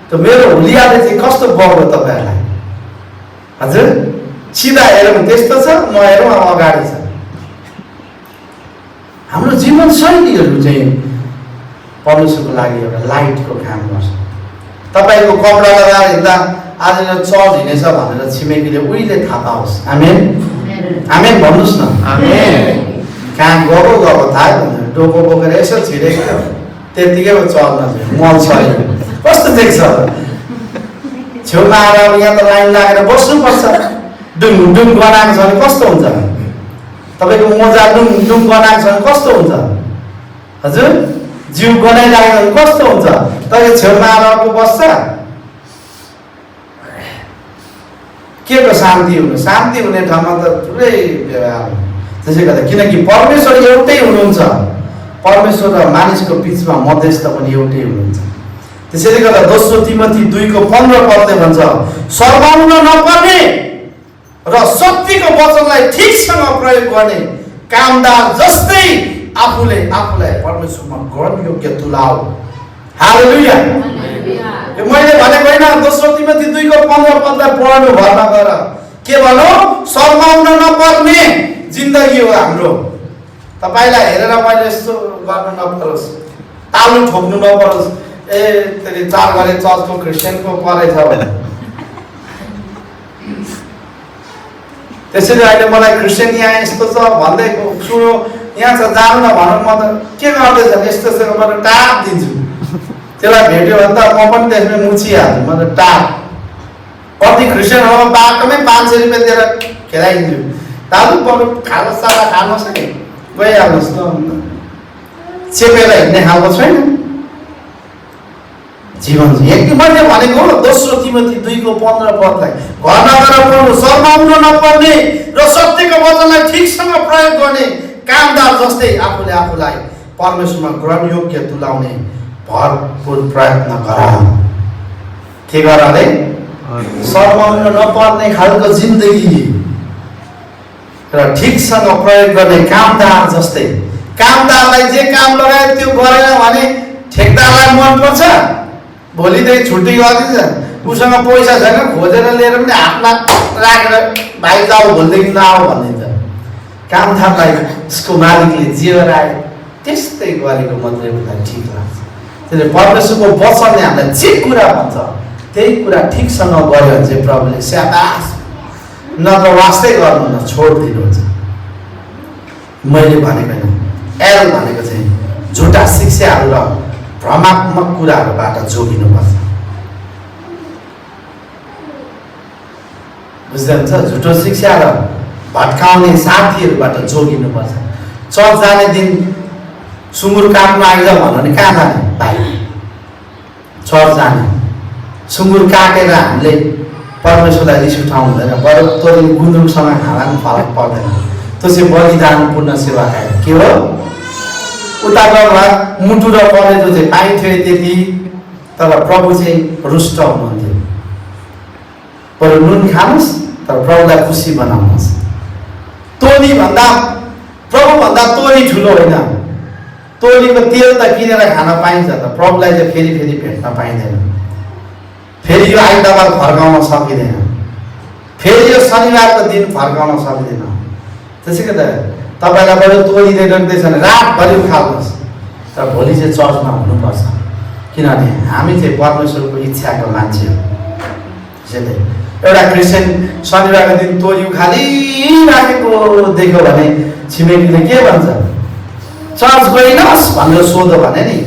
त्यो मेरो हुलियाले चाहिँ कस्तो बग्यो तपाईँहरूलाई? हजुर, सिधा हेरौँ त्यस्तो छ, म हेरौँ अब अगाडि छ। हाम्रो जीवनशैलीहरू चाहिँ परमेश्वरको लागि एउटा लाइटको काम गर्छ। तपाईँको कपडा लगाएर हिँड्दा आज यो चर्च हिँडेछ भनेर छिमेकीले उहिले थाहा पाओस्। आमेन, आमेन भन्नुहोस् न। कहाँ गएको थाहा हुँदैन, डोको बोकेर यसो छिरेको त्यत्तिकै चल्न मल छैन, कस्तो देख्छ? छेउमा आएर अब यहाँ त लाइन लागेर बस्नुपर्छ, डुङ डुङ गनाएको छ भने कस्तो हुन्छ? तपाईँको मोजा डुङ डुङ गनाएको छ भने कस्तो हुन्छ? हजुर, जिउ गनाइरहेको भने कस्तो हुन्छ? तपाईँ छेउमा आएर अर्को बस्छ, के को शान्ति हुनु? शान्ति हुने ठाउँमा त ठुलै व्यवहार हो। त्यसै गर्दा किनकि परमेश्वर एउटै हुनुहुन्छ, परमेश्वर र मानिसको बिचमा मध्यस्थ पनि एउटै हुनुहुन्छ। त्यसैले गर्दा 2 तिमोथी 2:15 भन्छ, सर्वाउन नपर्ने र सत्यको वचनलाई ठिकसँग प्रयोग गर्ने कामदार जस्तै आफूले आफूलाई परमेश्वरमा ग्रहण योग्य तुलाऊ। हालेलुया। मैले भनेको होइन, 2 तिमोथी 2:15 पढ्नु भरमा गएर के भनौँ? शर्माउन नपर्ने जिन्दगी हो हाम्रो। तपाईँलाई हेरेर मैले यस्तो गर्नु नपरोस्, तालु ठोक्नु नपरोस्, ए त्यसले 4 घरे चर्चको क्रिस्चियनको परेछ भने। त्यसैले अहिले मलाई क्रिस्चियन यहाँ यस्तो छ भन्दै सुन्यो, यहाँ छ जानु न भनौँ, म त के गर्दैछ यस्तो छ म टाप दिन्छु। त्यसलाई भेट्यो भने त म पनि त्यसमै मुछिहाल्छु, म त टाप। कति क्रिस्चियनहरूमा बाटोमै 500 रुपियाँ दिएर खेलाइदिन्छु, दाजु बरु खाना सादा खानुहोस् है, गइहाल्नुहोस् न। चेपेर हिँड्ने खालको छैन जीवन। मैले भनेको 2 तिमोथी 2:15 घर नगएर पढ्नु, शर्माउनु नपर्ने र सत्यको वचनलाई ठिकसँग प्रयोग गर्ने कामदार जस्तै आफूले आफूलाई परमेश्वरमा ग्रहण योग्य तुलाउने भरपूर प्रयत्न गर। के गर अरे? शर्माउन नपर्ने खालको जिन्दगी र ठिकसँग प्रयोग गर्ने कामदार जस्तै। कामदारलाई जे काम लगायो त्यो गरेन भने ठेकदारलाई मनपर्छ, भोलिदेखि छुट्टी गरिदिन्छ। उसँग पैसा छैन, खोजेर लिएर पनि हातमा राखेर भाइ जाऊ भोलिदेखि नआऊ भनिदिन्छ। कामदारलाई उसको मालिकले जे गरायो त्यस्तै गरेको मात्रै उसलाई ठिक लाग्छ। त्यसले परमेश्वरको वचनले हामीलाई जे कुरा भन्छ त्यही कुरा ठिकसँग गऱ्यो भने चाहिँ प्रभुले स्याबास, नत्र वास्तै गर्नु न छोडिदिनुहुन्छ। मैले भनेको होइन, एल भनेको चाहिँ झुटा शिक्षाहरू र भ्रमात्मक कुराहरूबाट जोगिनुपर्छ। बुझ्दै हुन्छ? झुटो शिक्षा र भट्काउने साथीहरूबाट जोगिनुपर्छ। चर्च जाने दिन सुँगुर काट्न आइज भन्नु भने कहाँ जाने? भाइ चर्च जाने सुँगुर काटेर हामीले परमेश्वरलाई रिस उठाउनु हुँदैन, बरु तोरी गुन्द्रुकसँग खाँदा पनि फरक पर्दैन। त्यो चाहिँ बलिदानपूर्ण सेवा के हो? उता गएर मुटु र कलेजो चाहिँ पाइन्थ्यो त्यति, तर प्रभु चाहिँ रुष्ट हुनुहुन्थ्यो। बरु नुन खानुहोस् तर प्रभुलाई खुसी बनाउनुहोस्। तोरी भन्दा प्रभुभन्दा तोरी ठुलो होइन। तोरीको तेल त किनेर खान पाइन्छ, त प्रभुलाई चाहिँ फेरि फेरि भेट्न पाइँदैन। फेरि यो आइतबार फर्काउन सकिँदैन, फेरि यो शनिबारको दिन फर्काउन सकिँदैन। त्यसै गर्दा तपाईँलाई बरु तोरीले रोक्दैछ भने रातभरि उखाल्नुहोस्, तर भोलि चाहिँ चर्चमा हुनुपर्छ। किनभने हामी चाहिँ परमेश्वरको इच्छाको मान्छे हो। त्यसैले एउटा क्रिस्चियन शनिबारको दिन तोरी खालिराखेको देख्यो भने छिमेकीले के भन्छ, चर्च गइनस् भनेर सोध्यो भने नि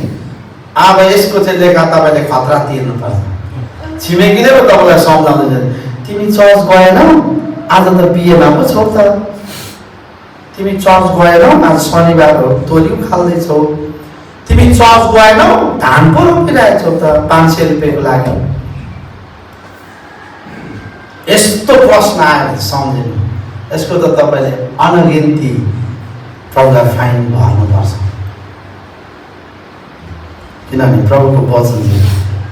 अब यसको चाहिँ लेखा तपाईँले खतरा तिर्नुपर्छ। छिमेकीले पो तपाईँलाई सम्झाउँदैछ, तिमी चर्च गएनौ, आज त बिहेमा पो छौ त, तिमी चर्च गएनौ, आज शनिबार हो तोरी खाल्दैछौ, तिमी चर्च गएनौ, धान पो रोपिरहेको छौ त 500 रुपियाँको लागि। यस्तो प्रश्न आयो सम्झिनु, यसको त तपाईँले अनगिन्ती प्रभुलाई फाइन भर्नुपर्छ। किनभने प्रभुको वचन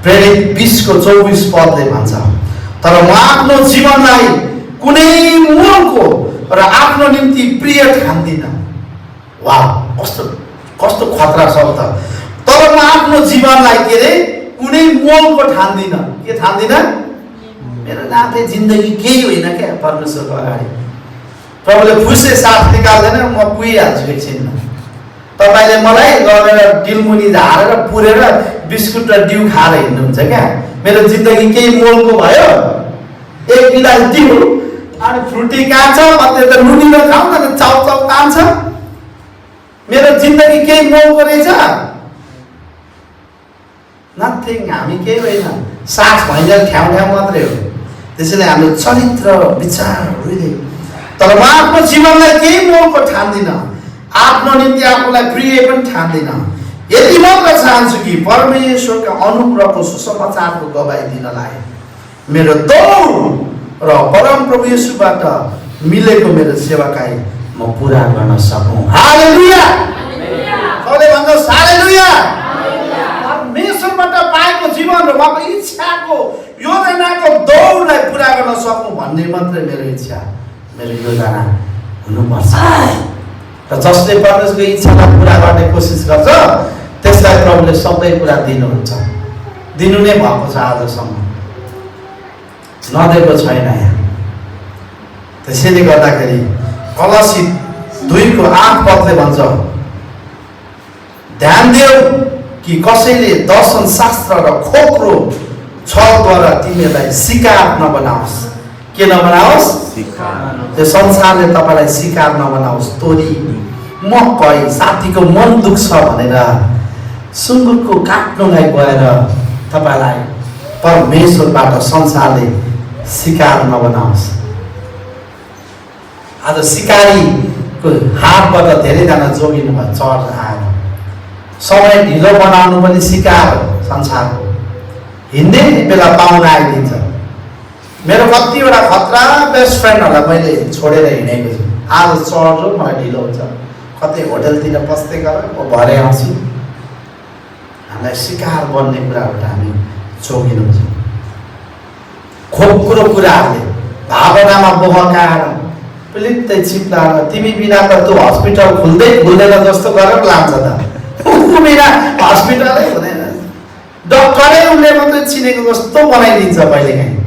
प्रेरित 20:24 पदले भन्छ, तर म आफ्नो जीवनलाई कुनै मूलको र आफ्नो निम्ति प्रिय ठान्दिनँ। वा, कस्तो कस्तो खतरा शब्द। तर म आफ्नो जीवनलाई के रे कुनै मूलको ठान्दिनँ। के ठान्दिनँ? मेरो नाथे जिन्दगी केही होइन क्या परमेश्वरको अगाडि। प्रभुले फुसे साथ निकाल्दैन, म पुगिहाल्छु एकछिनमा। तपाईँले मलाई लगेर डिलमुनि झारेर पुरेर बिस्कुट र डिउ खाएर हिँड्नुहुन्छ क्या। मेरो जिन्दगी केही मोलको भयो? एक गिलास डिउ अनि फ्रुटी कान्छ, कतै त नुनी र खाउँ न, चाउचाउ कान्छ। मेरो जिन्दगी केही मोलको रहेछ? नथिङ। हामी केही होइन, सास भैँजल ठ्याउ ठ्याउ मात्रै हो। त्यसैले हाम्रो चरित्र विचारहरूले तर म आफ्नो जीवनलाई केही मोलको ठान्दिनँ, आफ्नो निम्ति आफूलाई प्रिय पनि ठान्दिनँ। यति मात्र चाहन्छु कि परमेश्वरका अनुग्रहको सुसमाचारको गवाई दिनलाई मेरो दौड र परम प्रभु येशूबाट मिलेको मेरो सेवाकाई म पुरा गर्न सकौँ। हालेलुया। सबैले भन्नुहोस् हालेलुया। परमेश्वरबाट पाएको जीवन र उहाँको इच्छाको योजनाको दौडलाई पुरा गर्न सकौँ भन्ने मात्रै मेरो इच्छा, मेरो योजना हुनुपर्छ। र जसले परमेश्वरको इच्छालाई पुरा गर्ने कोसिस गर्छ त्यसलाई प्रभुले सबै कुरा दिनुहुन्छ। दिनु नै भएको छ, आजसम्म नदिएको छैन यहाँ। त्यसैले गर्दाखेरि कलसी 2:8 पदले भन्छ, ध्यान देऊ कि कसैले दर्शन शास्त्र र खोक्रो छलद्वारा तिमीहरूलाई शिकार नबनाओस्। के नबनाओस्? त्यो संसारले तपाईँलाई शिकार नबनाओस्। तोरी मकै साथीको मन दुख्छ भनेर सुँगुरको काट्नुलाई गएर तपाईँलाई परमेश्वरबाट संसारले शिकार नबनाओस्। आज सिकारीको हातबाट धेरैजना जोगिनु भयो चर्च आएर। समय ढिलो बनाउनु पनि सिकार हो संसारको। हिँड्ने बेला पाहुना आइदिन्छ। मेरो कतिवटा खतरा बेस्ट फ्रेन्डहरूलाई मैले छोडेर हिँडेको छु। आज चर्च हो, मलाई ढिलो हुन्छ, कतै होटलतिर बस्दै गरेर म भरे आउँछु। हामीलाई शिकार बन्ने कुराबाट हामी जोगिनु छ। खोक्रो कुराहरूले भावनामा बहकाएर पिलित्तै चिप्लाएर तिमी बिना त त्यो हस्पिटल खुल्दै खुल्दैन जस्तो गरेर लान्छ त। बिना हस्पिटलै हुँदैन, डक्टरै उसले मात्रै चिनेको जस्तो बनाइदिन्छ कहिलेकाहीँ।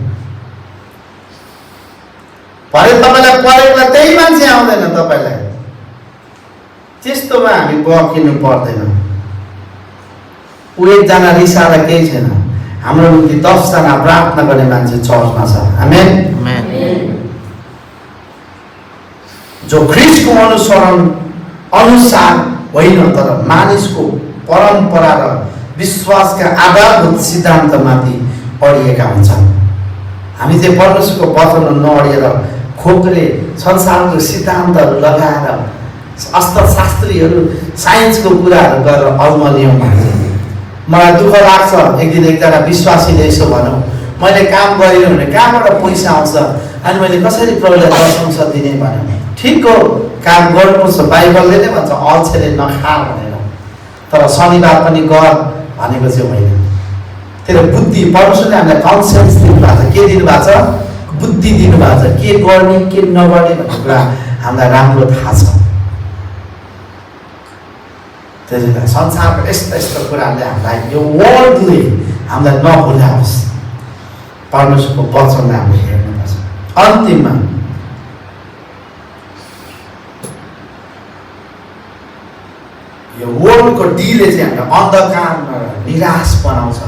भरे तपाईँलाई परेकोलाई त्यही मान्छे आउँदैन तपाईँलाई। त्यस्तोमा हामी बकिनु पर्दैन। ऊ एकजना रिसाएर केही छैन, हाम्रो निम्ति 10 जना प्रार्थना गर्ने मान्छे चर्चमा छ। आमेन। जो ख्रीष्टको अनुसार होइन तर मानिसको परम्परा र विश्वासका आधारभूत सिद्धान्तमाथि अडिएका हुन्छन्। हामी चाहिँ परमेश्वरको वचनमा नअडिएर खोक्रे संसारको सिद्धान्तहरू लगाएर अस्त्रशास्त्रीहरू साइन्सको कुराहरू गरेर अल्मलियौँ भन्छ। मलाई दुःख लाग्छ, एक दिन एकजना विश्वासीले यसो भनौँ, मैले काम गरिनँ भने कहाँबाट पैसा आउँछ अनि मैले कसरी प्रभुलाई प्रशंसा दिने भन्यो। ठिक हो, काम गर्नुपर्छ, बाइबलले नै भन्छ अल्छेले नखा भनेर। तर शनिबार पनि गर भनेको चाहिँ होइन। त्यसले बुद्धि परमेश्वरले हामीलाई कन्सेन्स दिनुभएको छ। के दिनुभएको छ? बुद्धि दिनुभएको छ। के गर्ने के नगर्ने भन्ने कुरा हामीलाई राम्रो थाहा छ। त्यसैले संसारको यस्ता यस्ता कुराहरूले हामीलाई यो वर्ल्डले हामीलाई नभुलाओस्। परमेश्वरको वचनलाई हामीले हेर्नुपर्छ। अन्तिममा यो वर्ल्डको डीले चाहिँ हामीलाई अन्धकारमा निराश बनाउँछ।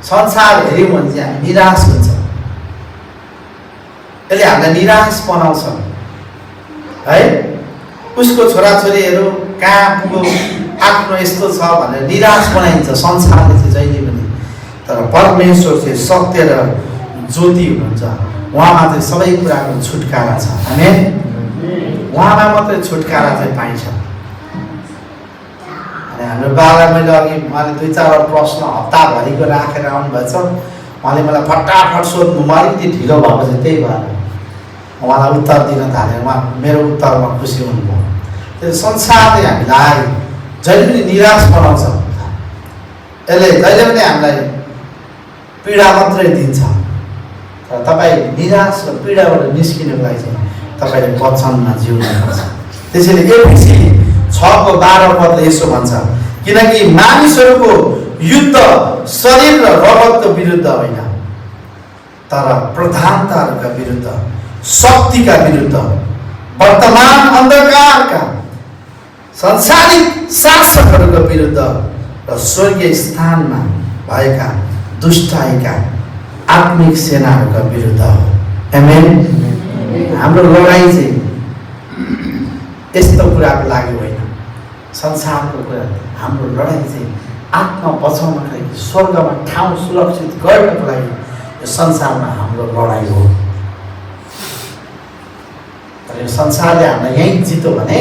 संसार हेऱ्यौँ भने चाहिँ हामी निराश हुन्छ। यसले हामीलाई निराश बनाउँछ है। उसको छोराछोरीहरू कहाँ पुग्यो, आफ्नो यस्तो छ भनेर निराश बनाइन्छ संसारले चाहिँ जहिले पनि। तर परमेश्वर चाहिँ सत्य र ज्योति हुनुहुन्छ, उहाँमा चाहिँ सबै कुराको छुटकारा छ। आमेन। उहाँमा मात्रै छुटकारा चाहिँ पाइन्छ। अनि हाम्रो बाबा मैले अघि उहाँले 2-4 प्रश्न हप्ताभरिको राखेर आउनुभएछ। उहाँले मलाई फटाफट सोध्नु, म अलिकति ढिलो भएको चाहिँ त्यही भएर उहाँलाई उत्तर दिन थालेँ। उहाँ मेरो उत्तरमा खुसी हुनुभयो। त्यो संसारले हामीलाई जहिले पनि निराश बनाउँछ, यसले जहिले पनि हामीलाई पीडा मात्रै दिन्छ। तर तपाईँ निराश र पीडाबाट निस्किनको लागि चाहिँ तपाईँले वचनमा जिउनुपर्छ। त्यसैले एफिसी 6:12 यसो भन्छ, किनकि मानिसहरूको युद्ध शरीर र रगतको विरुद्ध होइन, तर प्रधानताहरूका विरुद्ध, शक्तिका विरुद्ध, वर्तमान अन्धकारका संसारिक शासकहरूको विरुद्ध र स्वर्गीय स्थानमा भएका दुष्टाइका आत्मिक सेनाहरूका विरुद्ध हो। आमेन। हाम्रो लडाइँ चाहिँ यस्तो कुराको लागि होइन, संसारको कुरा। हाम्रो लडाइँ चाहिँ आत्मा बचाउनको लागि, स्वर्गमा ठाउँ सुरक्षित गर्नको लागि यो संसारमा हाम्रो लडाइँ हो। तर यो संसारले हामीलाई यहीँ जित्यो भने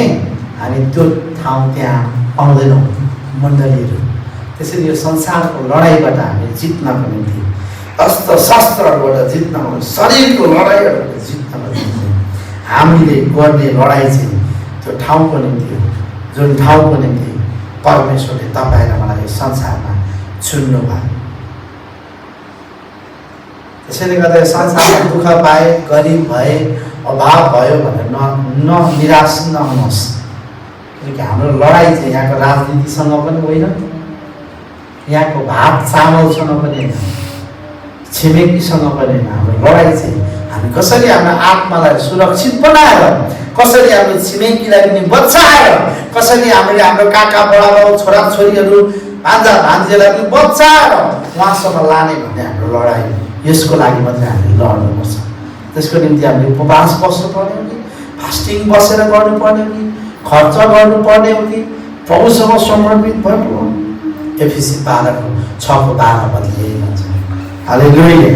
हामी त्यो ठाउँ त्यहाँ पाउँदैनौँ मण्डलीहरू। त्यसैले यो संसारको लडाइँबाट हामी जित्नको निम्ति, अस्त्र शस्त्रहरूबाट जित्नको, शरीरको लडाइँहरूबाट जित्नको निम्ति हामीले गर्ने लडाइँ चाहिँ त्यो ठाउँको निम्ति हो, जुन ठाउँको निम्ति परमेश्वरले तपाईँ र मलाई यो संसारमा चुन्नु भयो। त्यसैले गर्दा संसारमा दुःख पाए, गरिब भए, अभाव भयो भनेर निराश नहुनुहोस्। किनकि हाम्रो लडाइँ चाहिँ यहाँको राजनीतिसँग पनि होइन, यहाँको भात चामलसँग पनि होइन, छिमेकीसँग पनि होइन। हाम्रो लडाइँ चाहिँ हामी कसरी हाम्रो आत्मालाई सुरक्षित बनाएर, कसरी हाम्रो छिमेकीलाई पनि बचाएर, कसरी हामीले हाम्रो काका बडाबाउ छोराछोरीहरू भान्जा भान्जीलाई पनि बचाएर उहाँसम्म लाने भन्ने हाम्रो लडाइँ। यसको लागि मात्रै हामीले लड्नुपर्छ। त्यसको निम्ति हामीले उपवास बस्नुपर्ने हो कि, फास्टिङ बसेर गर्नुपर्ने हो कि, खर्च गर्नुपर्ने हो कि, प्रभुसँग समर्पित गर्नु हो। एफिसी 6:12 यही भन्छ। हालेलुया।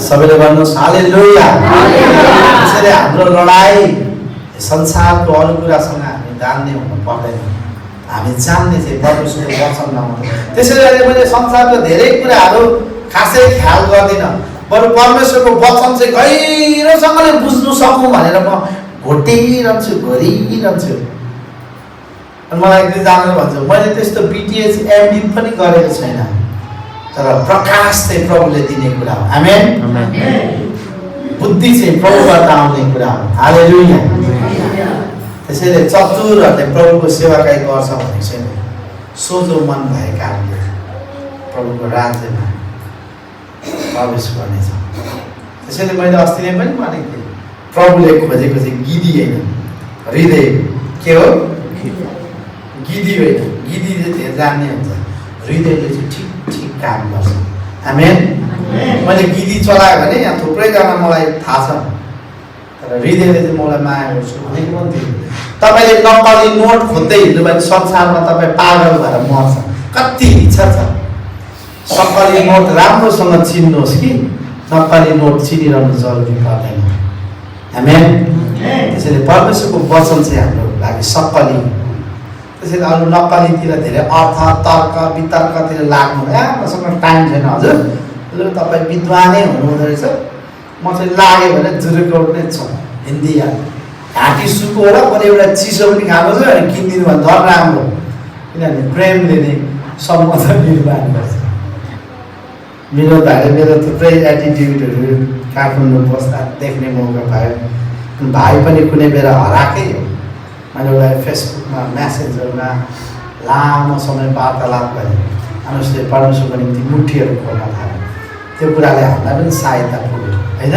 सबैले भन्नुहोस् हालेलुया। त्यसैले हाम्रो लडाइँ संसारको अरू कुरासँग हामी जान्ने हुनु पर्दैन, हामी जान्ने चाहिँ परमेश्वरको वचनमा मात्रै। त्यसैले अहिले मैले संसारको धेरै कुराहरू खासै ख्याल गर्दिनँ, बरु परमेश्वरको वचन चाहिँ गहिरोसँगले बुझ्नु सकौँ भनेर म घोटिरहन्छु, घोरिरहन्छु। अनि मलाई एकजनाले भन्छ, मैले त्यस्तो बिटिएच एमडी पनि गरेको छैन, तर प्रकाश चाहिँ प्रभुले दिने कुरा हो। आमेन। बुद्धि चाहिँ प्रभुबाट आउने कुरा हो। हालेलुया। त्यसैले चतुरहरूले प्रभुको सेवाकाई गर्छ भनेको छैन, सोझो मन भएको कारणले प्रभुको राज्यमा प्रवेश गर्नेछ। त्यसैले मैले अस्ति नै पनि भनेको थिएँ, प्रभुले खोजेको चाहिँ गिदी होइन, हृदय। के हो? गिदी होइन। गिदीले चाहिँ जान्ने हुन्छ, हृदयले चाहिँ ठिक ठिक काम गर्छ। आमेन। मैले गिदी चलायो भने यहाँ थुप्रैजना मलाई थाहा छ, तर हृदयले चाहिँ मलाई माया गर्छु भनेको पनि थियो। तपाईँले नक्कली नोट खोज्दै हिँड्नु भने संसारमा तपाईँ पागल भएर मर्छ। कति इच्छा छ नक्कली नोट राम्रोसँग चिन्नुहोस् कि नक्कली नोट चिनिरहनु जरुरी पर्दैन। आमेन। त्यसैले परमेश्वरको वचन चाहिँ हाम्रो लागि सक्कली। त्यसैले अरू नक्कलीतिर धेरै अर्थ तर्क वितर्कतिर लाग्नु, मसँग टाइम छैन हजुर, लु तपाईँ विद्वानै हुनुहुँदो रहेछ, म चाहिँ लाग्यो भने जुरुकोट नै छ हिन्दी या घाँटी सुको होला, मैले एउटा चिसो पनि खाएको छु अनि किनिदिनु भने झन् राम्रो, किनभने प्रेमले नै सम्बन्ध निर्माण गर्छ। मेरो भाइले मेरो थुप्रै एटिट्युडहरू काठमाडौँ बस्दा देख्ने मौका पायो। भाइ पनि कुनै बेला हराएकै हो, मैले उसलाई फेसबुकमा म्यासेजहरूमा लामो समय वार्तालाप गरेँ अनि उसले परमेश्वरको निम्ति मुठीहरू खोल्न थाल्यो। त्यो कुराले हामीलाई पनि सहायता पुग्यो होइन,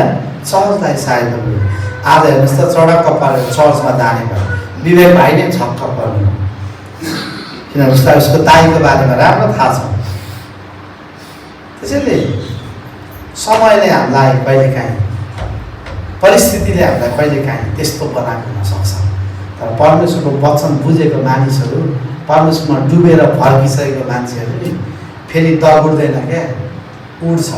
चर्चलाई सहायता पुग्यो। आज हेर्नुहोस् त चढक्क परेर चर्चमा जाने भयो, विवेक भाइ नै छक्क पर्नु, किनभने उसलाई उसको दाइको बारेमा राम्रो थाहा छ। त्यसैले समयले हामीलाई कहिलेकाहीँ परिस्थितिले हामीलाई कहिलेकाहीँ त्यस्तो बनाएको हुनसक्छ। तर परमेश्वरको वचन बुझेको मानिसहरू, परमेश्वरमा डुबेर फर्किसकेको मान्छेहरू नि फेरि दगुर्दैन क्या, उड्छ।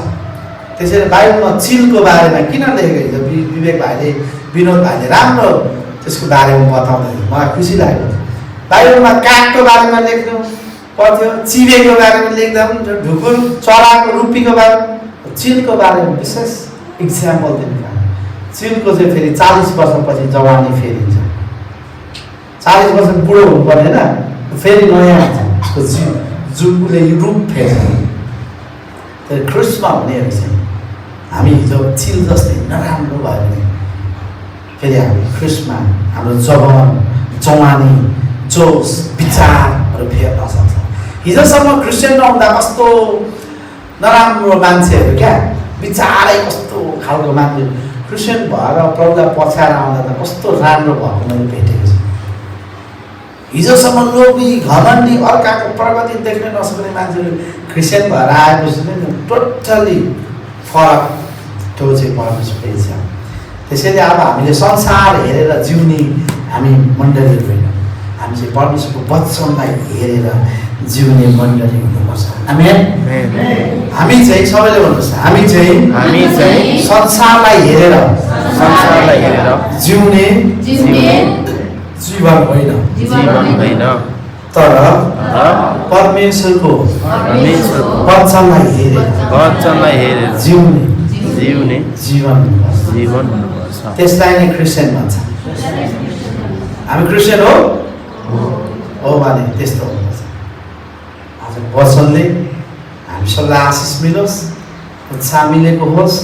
त्यसैले बाइबलमा चिलको बारेमा किन लेखेको हिजो विवेक भाइले, विनोद भाइले राम्रो त्यसको बारेमा बताउँदै मलाई खुसी लाग्यो। बाइबलमा कागको बारेमा लेख्नु पर्थ्यो, चिबेको बारेमा लेख्दा पनि ढुकुर, चराको, रुपीको बारेमा, चिलको बारेमा विशेष इक्जाम्पल दिनु। चिलको चाहिँ फेरि 40 वर्षपछि जवानी फेरिन्छ, 40 वर्ष बुढो हुनु पर्दैन, फेरि नयाँ हुन्छ उसको उसले रूप फेर्छ। तर क्रुसमा हुनेहरू चाहिँ हामी हिजो चिल जस्तै नराम्रो भयो भने फेरि हामी क्रुसमा हाम्रो जवानी, जोस, विचारहरू फेर्न सक्छ। हिजोसम्म क्रिस्चियन नहुँदा कस्तो नराम्रो मान्छेहरू क्या, विचारै कस्तो खालको मान्छे, क्रिस्चियन भएर प्रभुलाई पछाएर आउँदा त कस्तो राम्रो भएको मैले भेटेको छु। हिजोसम्म लोभी, घमण्डी, अर्काको प्रगति देख्न नसक्ने मान्छेहरू क्रिस्चियन भएर आएपछि पनि टोटली फरक त्यो चाहिँ परमेश्वरको इच्छा। त्यसैले अब हामीले संसार हेरेर जिउने हामी मण्डलीहरू होइन, हामी चाहिँ परमेश्वरको वचनलाई हेरेर जिउने मण्डली हुनुपर्छ। आमेन। हामी चाहिँ सबैले भन्नुहोस्, हामी चाहिँ संसारलाई हेरेर जिउने जीवन होइन, तर परमेश्वरको वचनलाई हेरेर जिउने जीवन हुनुपर्छ। त्यसलाई नै क्रिस्चियन भन्छ। हामी क्रिस्चियन हो भने त्यस्तो हुनुपर्छ। आज वचनले हामी सबैलाई आशिष मिलोस्, उत्साह मिलेको होस्।